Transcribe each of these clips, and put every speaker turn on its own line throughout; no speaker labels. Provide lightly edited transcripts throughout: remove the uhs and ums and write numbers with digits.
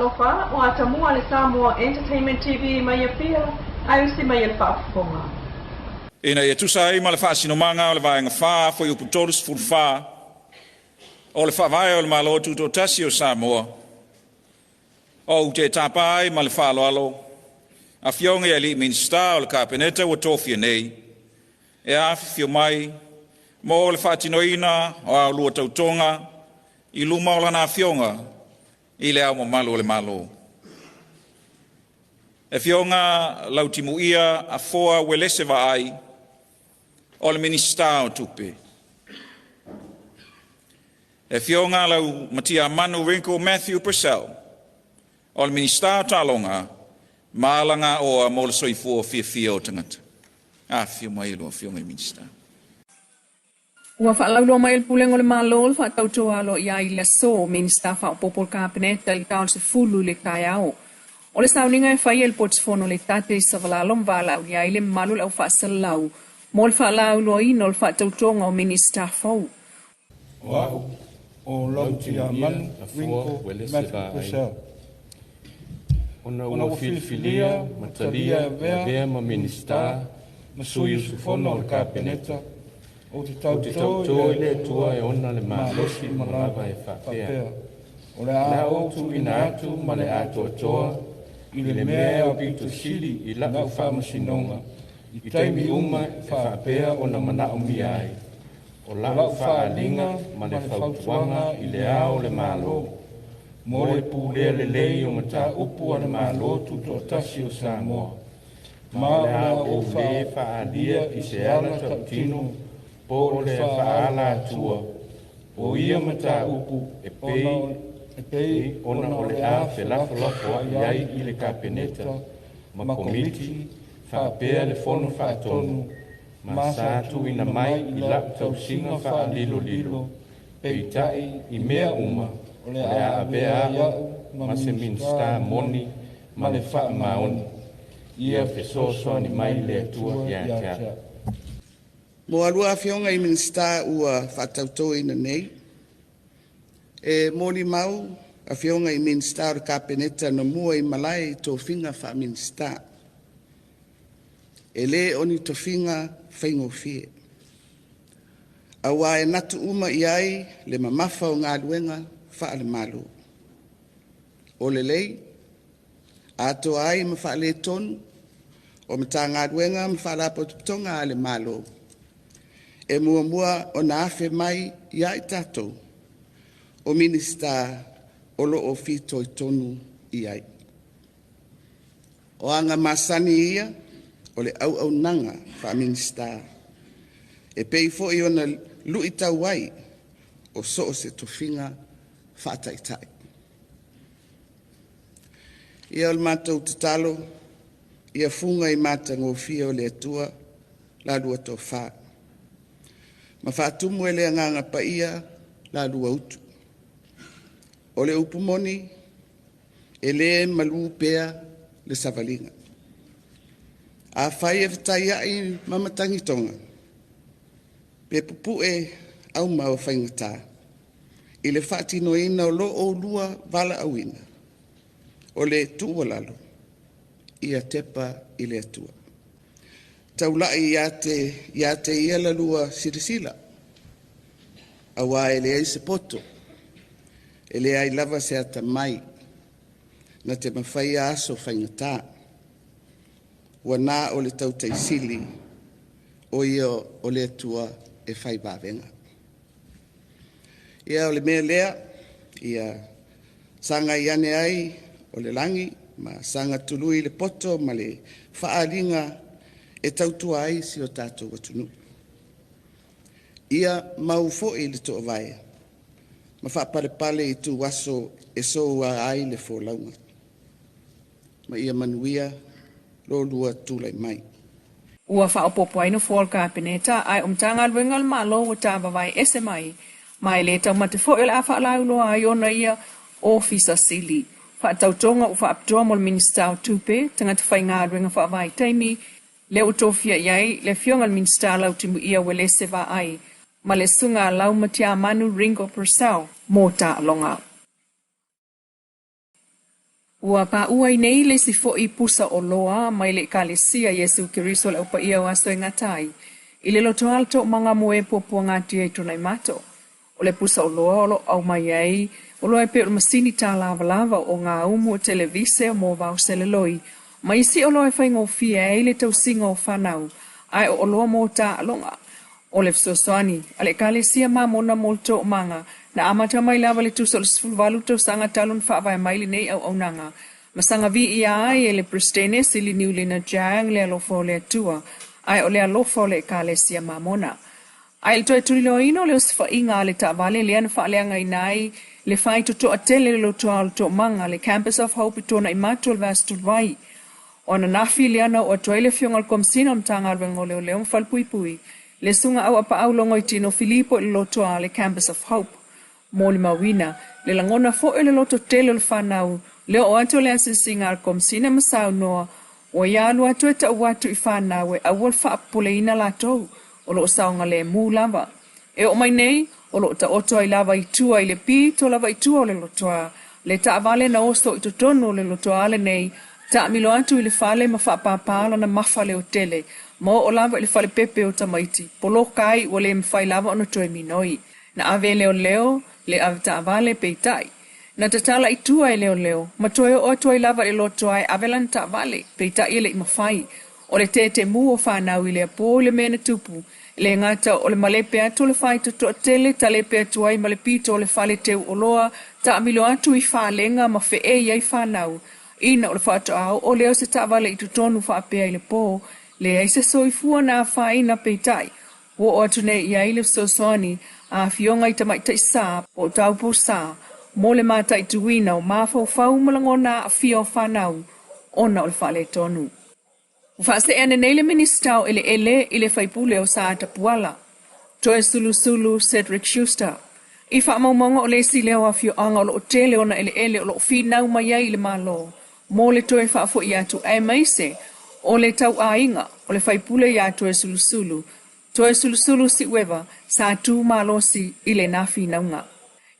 Talofa, o Atamua le Samoa Entertainment TV mai Apia, ae usi mai e le faafofoga.
Ina ia tusa ai ma le faasinomaga o le Vaega 4, Fuaiupu 34 o le Faavae o le Malo Tutoatasi o Samoa, ou te tapa ai ma le faaaloalo Afioga i Alii Minisita o le Kapeneta ua tofia nei e afifio mai mo le faatinoina o a ulua tautoga i luma o Lana Afioga i Le Ao Mamalu o le Malo. E Afioga Lautimuia Afoa Uelese Vaai, o le Minisita o Tupe. E Afioga Laumatiamanu Ringo Matthew Purcell, o le Minisita o Taaloga ma Alagaoa mo le Soifua Fiafia o Tagata. Afifio mai lua Afioga i Minisita.
Ua faalauiloa mai e le Pulega o le Malo le faatautoa aloaia ai i le aso Minisita faaopoopo o le Kapeneta i le ta o le 10 i le taeao. O le sauniga e faia i le potufono o le Tate i Savalalo ma valaaulia ai le mamalu o le au faasalalau mo le faalauiloaina o le faatautoga o Minisita fou.
O a'u o Lautiamanu Ringo Matthew Purcell. Ona ua filifilia ma talia e avea ma Minisita ma sui usufono o le Kapeneta, ou te tauto i le Atua e ona le malosi ma lava e faapea, o le a ou tuuina atu ma le atoatoa i le mea e aupito sili i la'u faamasinoga i taimi uma e faapea ona manaomia ai o la'u faaaliga ma le fautuaga i le Ao o le Malo mo le pulea lelei o mataupu a le Malo Tutoatasi o Samoa, ma o le a ou lē faaalia i se ala tautino po o le faaala atua o ia mataupu e pei ona o le a felafolafoa'i ai i le Kapeneta ma Komiti faapea le Fono Faatonu ma sa tuuina mai i la'u tausiga faalilolilo. Peitai i mea uma, o le a avea a'u ma se Minisita moni ma le faamaoni. Ia fesoasoani mai le Atua ia te a'u.
Mo a lua afioga i Minisita ua faatautoina nei, e molimau afioga i Minisita o le Kapeneta na mua i malae i tofiga faa-Minisita. E lē o ni tofiga faigofie, auā e natu uma i ai le mamafa o galuega faale-Malo. O lelei, atoa ai ma faaletonu o Matagaluega ma Faalapotopotoga a le Malo, e muamua ona afe mai ia i tatou o Minisita o lo o fitoitonu i ai. O aga masani ia o le auaunaga faa-Minisita, e pei foi ona luitau ai o so o se tofiga faataitai. Ia, o le matou tatalo, ia fuga i matagofie o le Atua la lua tofa, ma faatumu e le Agaga Paia la lua utu. O le upu moni, e lē malū pea le savaliga. Afai e fetaiai ma matagitoga, pe pupu'e auma o faigata i le faatinoina o lo oulua valaauina, o le tuualalo, ia tepa i le Atua. Taulai ia te ia la lua silasila, auā e leai se poto, e leai lava se atamai na te mafaia aso faigata. Ua na o le tautaisili o ia o le Atua e fai vavega. Ia, o le mea lea, ia sagai ane ai o le lagi ma saga tului le poto ma le faaaliga e tautua ai si o tatou atunuu. Ia mau foi le toovae ma faapalepale i tuaso e soua ai le folauga. Ma ia manuia lo lua tulai mai.
Ua faaopoopo ai nofoa o le Kapeneta ae o Matagaluega a le Malo ua tavavae ese mai, ma e le taumate foi o le a faalauiloa ai ona ia Ofisa Sili. Faatautoga ua faapitoa mo le Minisita o Tupe, tagata faigaluega faavaitaimi, lea ua tofia i ai le Afioga i le Minisita Lautimuia Uelese Vaai ma le Susuga Laumatiamanu Ringo Purcell mo taaloga. Ua paʻu ai nei le isi foi pusa oloa mai le Ekalesia Iesu Keriso o le Au Paia o Aso e Gata ai, i le lotoa o le toomaga mo e puapuagatia i Tuanaimato. O le pusa oloa o lo o aumai ai oloa e pei o le masini tālavalava, o gaumu, o televise, o moavao seleloi, ma isi oloa e faigofie ai le tausiga o fanau, ae o oloa mo taaloga. O le fesoasoani a le Ekalesia Mamona mo le Toomaga na amata mai lava i le tusa o le 18 tausaga talu ona faavae mai lenei auaunaga, ma saga viia ai e le Peresetene Sili Niulina Jiang le alofa o le Atua, ae o le alofa o le Ekalesia Mamona. Ae i le toe tuliloaina o le osofaiga a le taavale lea na faaleagaina ai le faitotoa tele i le lotoa o le Toomaga, le Campus of Hope i Tuanaimato i le vaiaso talu ai. O ananafi lea na oo atu ai le Afioga i le Komesina o le Matagaluega o Leoleo ma Falepuipui, le Susuga Auapaau Logoitino Filipo i le lotoa le Campus of Hope. Molimauina le lagona foi o le loto tele o le fanau le oo atu o le asiasiga a le Komesina ma saunoa ua ia alu atu e tau atu i fanau e aua le faapopoleina latou o lo o saogalemu lava. E oo mai nei, o lo o taoto ai lava i tua i le pito lava i tua o le lotoa, le taavale na oso i totonu o le lotoa lenei, taamilo atu i le fale ma faapāpā lana mafa leotele, ma oo lava i le falepepe o tamaiti, poloka ai ua le mafai lava ona toe minoi. Na ave e leoleo le avetaavale peitai, na tatala i tua e leoleo ma toe oo atu ai lava i le lotoa e ave lana taavale, peitai e le i mafai. O le tētēmū o fanau i lea pō i le mea na tupu, e le gata o le malepe atu o le faitotoa tele, talepe atu ai ma le pito o le fale teu oloa, taamilo atu i falega ma feei ai fanau, ina o le faatoa oo lea o se taavale i totonu faapea i le pō, leai se soifua na afaina peitai, ua oo atu nei i ai le fesoasoani a Afioga i Tamaitai Sa po o Taupou Sa mo le mataituina o mafaufau ma lagona aafia o fanau ona o le faaletonu. Ua faasee ane nei le Minisita o Eleele i le faipule o Satapuala, Toesulusulu Cedric Schuster, i faamaumauga o le isi lea o afioaga o lo o tele ona eleele o lo o finau mai ai i le Malo mo le toe faafoi atu aemaise o le tauaiga o le faipule iā Toesulusulu, Toesulusulu Siueva, sa tu malosi i lena finauga.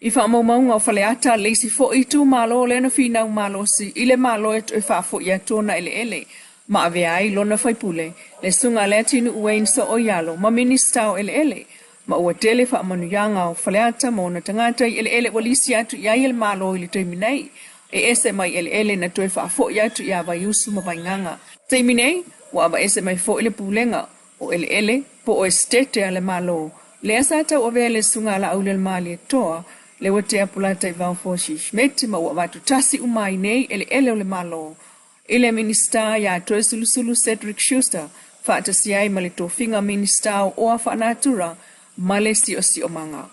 I faamaumauga o Faleata, le isi foi itumalo lea na finau malosi i le Malo e toe faafoi atu ona eleele ma avea ai lona faipule, le Susuga a Leatinuu Wayne Sooialo ma Minisita o Eleele, ma ua tele faamanuiaga o Faleata ma ona tagata i eleele ua lisi atu i ai e le Malo i le taimi nei, e ese mai eleele na toe faafoi atu iā Vaiusu ma Vaigaga. Taimi nei, ua avaese mai foi le Pulega o Eleele po o Esetete a le Malo, lea sa tauavea e le Susuga a Laaulialemalietoa, Leuatea Polataivao Fosi Schmidt ma ua avatu tasi uma ai nei eleele o le Malo i le Minisita iā Toesulusulu Cedric Schuster faatasi ai ma le tofiga Minisita o Oa Faanatura ma le Siosiomaga.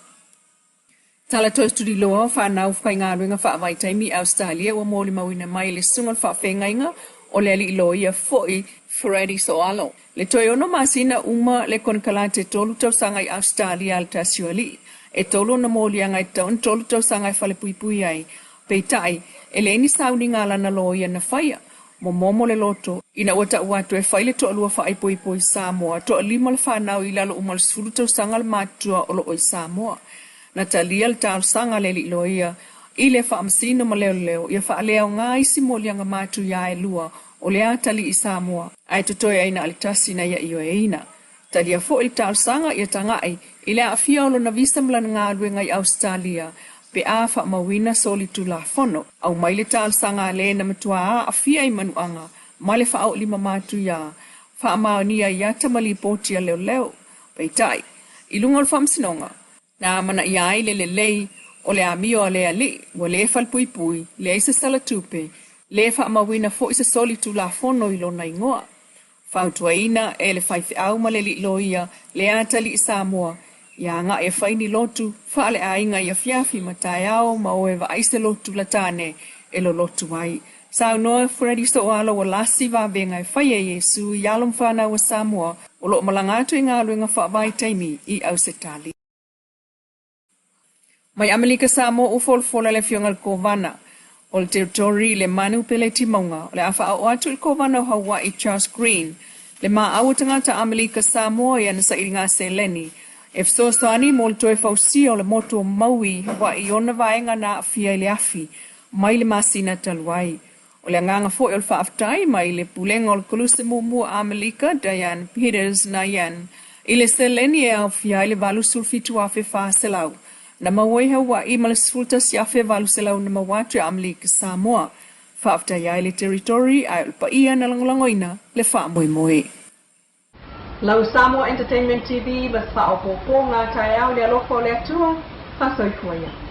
Tala toe tuliloa o fanau faigaluega faavaitaimi i Ausetalia ua molimauina mai e le susuga o le faafeagaiga o le alii loia foi Freddie Soalo. Le toe ono masina uma le konekarate tolu tausaga i Ausetalia a le Tasioalii. E tolu ona moliaga e tatau ona tolu tausaga e falepuipui ai. Peitai, e leai ni sauniga a lana loia na faia. Momomo le loto, ina ua tau atu e fai le toalua faaipoipo i Samoa, toalima le fanau i lalo uma o le 10 tausaga le matutua o lo o i Samoa. Na talia le talosaga a le alii loia i le faamasino ma leoleo ia faaleaoga isi moliaga matuia e lua o le atalii i Samoa, ae totoe ai na o le tasi na ia ioeina. Talia foi le talosaga ia tagai i le aafia o lona visa ma lana galuega i Ausetalia pe a faamauina solitulafono. Aumai le talosaga a le na matua aafia i manuaga ma le faaoolima matuia faamaonia i ata ma lipoti a leoleo. Peitai, i luga o le faamasinoga, na amanaia ai le lelei o le amio a le alii, ua le falepuipui, leai se sala tupe, le faamauina foi se solitulafono i lona igoa. Fautuaina e le faifeau ma le alii loia le atalii Samoa ia agai e fai ni lotu faaleaiga i afiafi ma taeao ma o e vaai se lotu latane e lolotu ai. Saunoa Freddie Soala ua lasi vavega e faia e Iesu i alo ma fanau a Samoa o lo o malaga atu i galuega faavaitaimi i Ausetalia. Mai Amelika Samoa ua folafola le Afioga i le Kovana o le Territory i le Manu Peleti Mauga o le a faaoo atu i le Kovana o Hawaii Charles Green le maau o tagata Amelika Samoa i ana sailiga seleni e fesoasoani mo le toe fausia o le motu o Maui i Hawaii i ona vaega na aafia i le afi mai le masina talu ai. O le agaga foi o le faafetai mai le Pulega o le Koluse Muamua a Amerika, Diane Peters Nayan, i le seleni e aofia ai le $87,400 na maua i Hawaii ma le $11,800 na maua atu i Amerika Samoa. Faafetai ai le Territory ae o le paia na lagolagoina le faamoemoe. Lau Samoa Entertainment TV ma se faaopoopoga taeao i le alofa o le Atua, faasoifua ia.